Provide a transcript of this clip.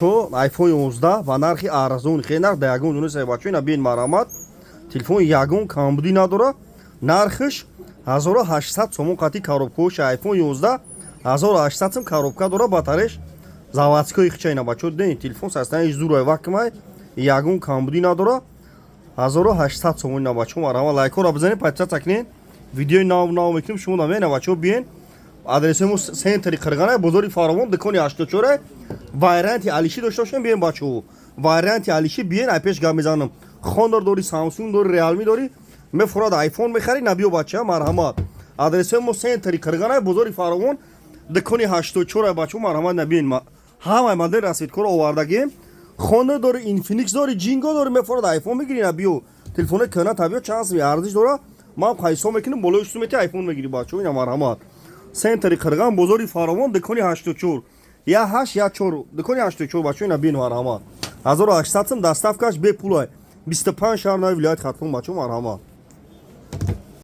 iPhone 11 ба нархи арзон, хеле нарх да ягон ҷо нест, бачо. Ина бин, марҳамат, телефон ягон камбудӣ надора, нархш 1800 сомон қати коробкаош. iPhone 11 1800 сом, коробка дора, батареш заводской хича. Ина, бачо, ден, телефон состояниш зурай, вакмай, ягон камбудӣ надора, 1800 сомон. Ина, бачо, марҳамат, лайкҳоро бизанед, подписаться кунед, видеои нав нав мекунем. Шумо намена, бачо, биен, адреси мо центри Қирғана, бозори Фаровон, дукони 84. Варианти алиши дошта бошем, биен, бачо, варианти алиши биен. Ай пеш гап мезанам: Хонор дори, Самсунг дори, Реалми дори, мефурад, айфон мехари, набиё, бача, марҳамат. Адреси мо центри Қирғана, бозори Фаровон, дукони 84. Бачо, марҳамат, набиен, ҳамаи модел расцветкоро овардагем. Хонор дори, Инфиникс дори, Ҷинго дори, мефурад, айфон мегири, набиё. Телефони кӯна табиё чанд сими арзиш дора, ман пайсо мекунам, болои сумети айфон мегири, бачо. Ина, марҳамат, центри Қирған, бозори Фаровон, дукони 84, я ҳашт, я чор, дукони 84. Бачо, ина бин, марҳамат, 1800 сум, доставкаш бепулай, 25 шаҳр нави вилояти Хатлон. Бачо, марҳамат.